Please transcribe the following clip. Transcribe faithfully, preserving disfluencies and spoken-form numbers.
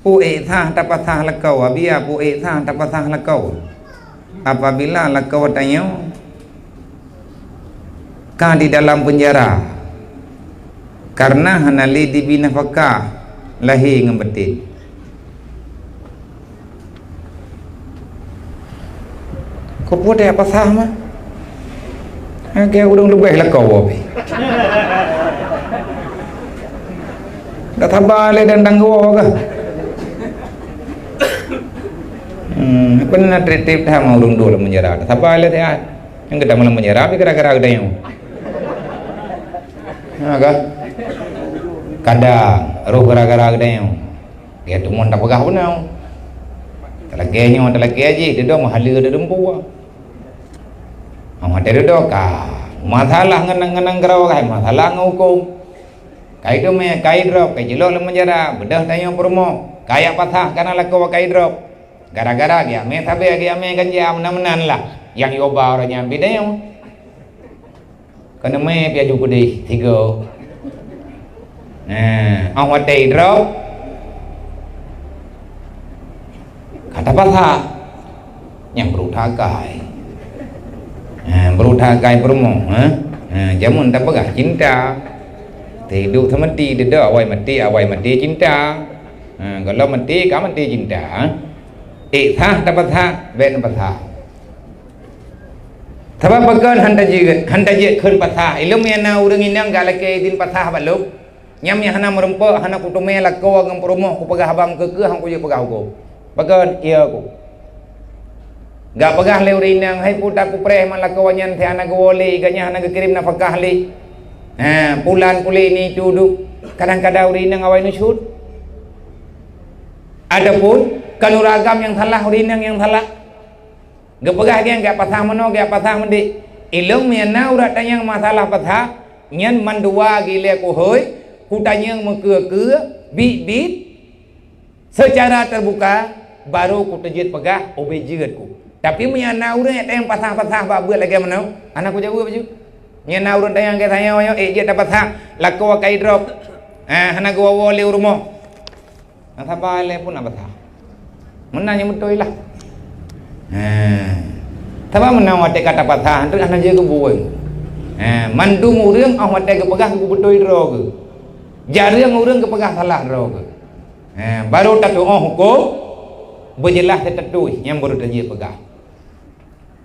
Peue ék sah tapasah lakoe, Abiya, peue ék sah tapasah lakoe? Apabila lakoe tanyoe ka di dalam peunjara karena hana lé jibi nafakah lahé ngon batin. Keupeue teuh pasah mah? Lagèe ureueng leubeh lakoe pih. Dak saba lé dan dang geuwoe kah? Hmm, pernah trép-trép that mah ureueng dua lam penjara. Dak saba lé that. Nyang geutanyoe lam penjara pih gara-gara geutanyoe. Ha kah? Kadang roh gara-gara geutanyoe. Geutanyoe tapeugah beuna. Talakèe nyoe, talakèe jih, dudoe meuhaleue teudumpeue. Meuhaleue dudoe ka. Masalah ngeunang-ngeunang keurawa ka, masalah ngon hukôm. Kai teumé, kai drop, kai jilok lam penjara, beudôh tanyoe peurumoh, kai jak pasah kana lakoe kai drop. Gara-gara geujak mé sabé, geujak mé ganja meunan-meunan lah. Nyang yoba uroe nyan pih tanyoe. Keuneuk mé pih aju keudeh tiga. Nah, 'oh watèe idrop, ka tapasah. Nyang brôk that akai. Ha, brôk that akai peurumoh, ha? Ha, jameun tapeugah cinta. Teuduek seumeuti, dudoe awai maté, awai maté cinta. Ha, gohlom maté, ka maté cinta, ha? Ék sah tapasah, bèk tapasah. Sabab pakon han tajeuet, han tajeuet kheun pasah? Ilôn meunyo na ureueng inong ka lakèe idin pasah bak lôn, nyan meunyo hana meurumpok, hana kuteumé lakoe ngon peurumoh, kupeugah haba meukeukeuh, han kujeuet peugah hukôm. Pakon? Iya ku. Gak peugah lé ureueng inong, "Hai puta kupreh, man lakoe nyan teuh hana geuwoe lé, gobnyan hana geukirém nafakah lé. Ha, pulan puléh ni itu duek." Kadang-kadang ureueng inong awai nusyut. Ataupun kan ureueng agam nyang salah, ureueng inong nyang salah. Geupeugah geng, geujak pasah meunoe, geujak pasah meudéh. Ilôn meunyo na urat tanyong masalah pasah, nyan mandua gilée kuhôi, kutanyong meukeue-keue, biet-biet, seucara teubuka, barô kuteujeuet peugah ubé jeuet ku. Tapi meunyo na ureueng nyang tanyong pasah-pasah bak beuet lagée meunoe, hana kujaweueb ju. Meunyo na ureueng tanyong lagée tanyoe nyoe, ék jeuet tapasah, lakoe ka idrop, ha, hana geuwoe-woe lé u rumoh. Nyang saba ilée pun na pasah. Meunan nyang beutôi lah. Ha. Saba meunan watée ka tapasah, enteuk hana jeuet keu buweueng. Ha, mandum ureueng 'oh watée geupeugah geubeutôi droe geuh. Jareueng ureueng geupeugah salah droe geuh. Ha, barô tatu'oh hukôm, beujeulaih teutatui nyang barô tajeuet peugah.